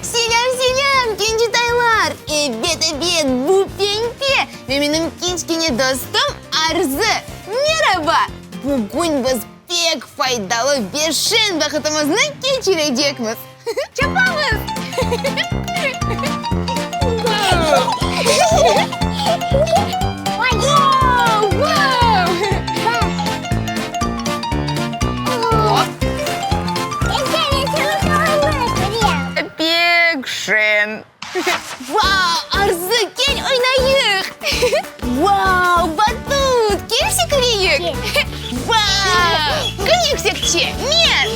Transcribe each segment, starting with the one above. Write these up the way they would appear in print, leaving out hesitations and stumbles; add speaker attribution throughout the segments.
Speaker 1: Selâm, selâm, kencitaylar! Ebet, ebet, bu Pempe ve menim kiçkene dostum Arzı. Meraba! Bugün biz pek faydalı ve şeñ vaqıtımıznı keçirecekmiz. Çapamız! Pek şeñ! Vau, Arzı, kel oynayıq! Vau, batut, kel sekireyik! Vau, kim yüksekçe, men!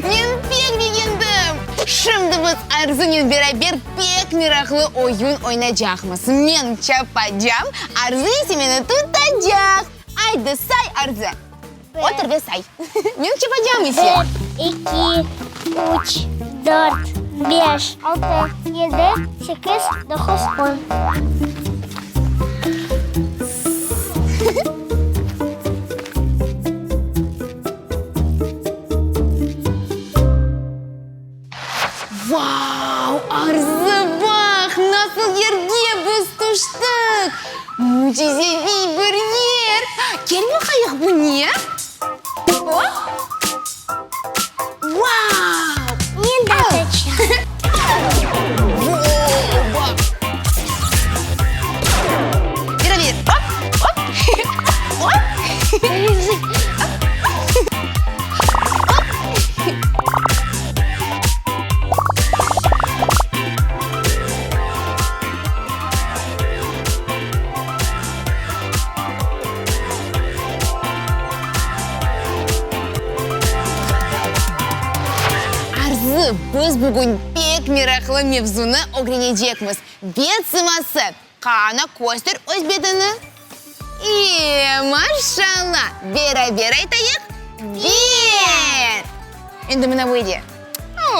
Speaker 1: Men pek begendim! Şimdi biz Arzınen beraber pek meraqlı oyun oynacaqmız. Men çapacam, Arzı ise meni tutacaq. Aydı, say, Arzı! Otur ve say. Men çapacam ise.
Speaker 2: Bir, eki, üç, dört, beş, altı, yedi, sekiz, doquz, on.
Speaker 1: Vau, Arzı, baq, nasıl yerge biz tüştik! Mücizeviy bir yer! Kel baqayıq, bu ne? Hop! Vau!
Speaker 2: Men de tüştim.
Speaker 1: Beraber, hop, hop, hop! Arzı, biz bugün pek meraqlı mevzunı ögrenecekmiz, bet sıması. Qana, köster öz betini. E, maşalla! Beraber aytayıq, Bet! Endi mına böyle. O,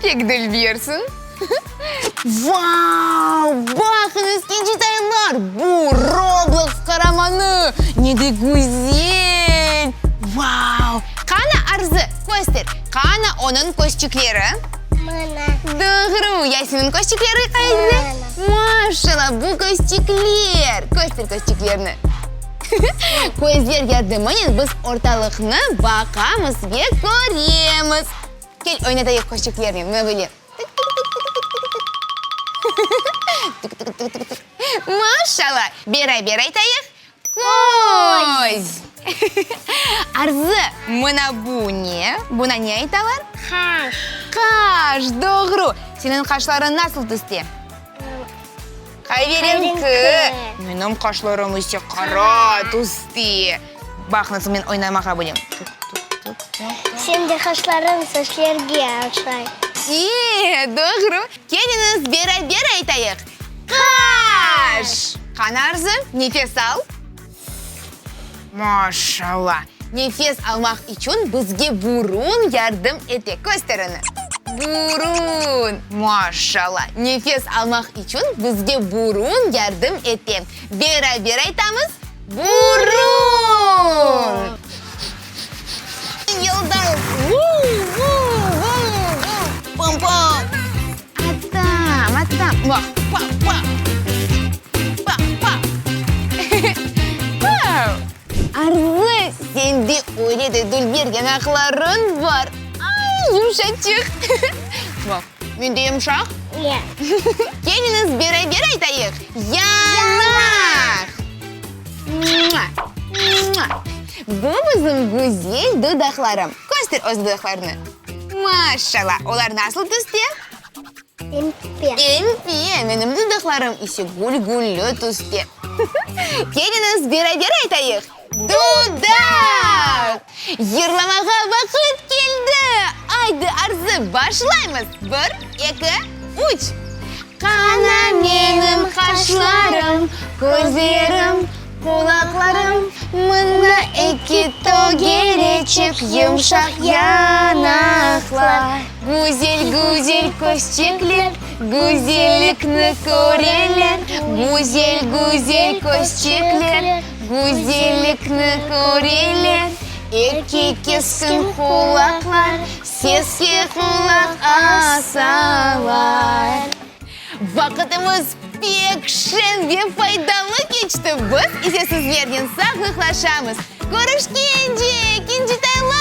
Speaker 1: pek dülbersiñ! Vau! Baqıñız, kencitaylar, bu Roblox qaramanı! Ne de güzel! Vau! Qana, Arzı, köster, qana onıñ közçükleri?
Speaker 2: Mına.
Speaker 1: Doğru! Ya seniñ közçükleriñ qayda?
Speaker 2: Mına.
Speaker 1: Maşalla, bu közçükler! Köster közçüklerni. Közler yardımınen biz ortalıqnı baqamız ve köremiz. Kel, oynatayıq közçüklernen, mına böyle. Tık-tık-tık-tık-tık. Tık-tık-tık-tık-tık. Maşalla! Beraber aytayıq, Köz! Arzı, mına bu ne? Buna ne aytalar?
Speaker 2: Qaş.
Speaker 1: Qaş, doğru. Seniñ qaşlarıñ nasıl tüste? Qaverenki. Menim qaşlarım ise qara tüste. Baq, nasıl men oynamağa bilem.
Speaker 2: Seniñ de qaşlarıñ saçlarğa oşay.
Speaker 1: E, doğru. Keliñiz, beraber aytayıq. Qaş! Qana, Arzı, nefes al. Maşallah! Nefes almaq içün bizge burun yardım ete. Köster onı. Burun! Maşallah! Nefes almaq içün bizge burun yardım ete. Beraber aytamız, Burun! Yıldız! Pam-pam! Atam, atam! Baq, pa, pa! Pa, pa! Vau! Arzı, sende öyle de dülber yanaqlarıñ bar! Ay, yumşaçıq! Baq, mende yumşaq?
Speaker 2: Yoq.
Speaker 1: Keliñiz, beraber aytayıq, Yanaq! Mua! Mua! Bu bizim güzel dudaqlarım. Köster öz dudaqlarını. Maşallah, olar nasıl tüste?
Speaker 2: Pempe.
Speaker 1: Pempe, menim dudaqlarım ise gül-güllü tüste. Keliñiz, beraber aytayıq, Dudaq! Yırlamağa vaqıt keldi! Aydı, Arzı, başlaymız! Bir, eki, üç! Qana menim qaşlarım, közlerim. qulaqlarım, mına eki tögereçik yımşaq yanaqlar. Güzel-güzel közçikler, güzellikni köreler, Güzel-güzel közçikler, güzellikni köreler. Eki keskin qulaqlar, seske qulaq asalar. Vaqıtımız pek şeñ ve faydalı keçti, biz ise sizlernen sağlıqlaşamız. Körüşkence, kincitaylar!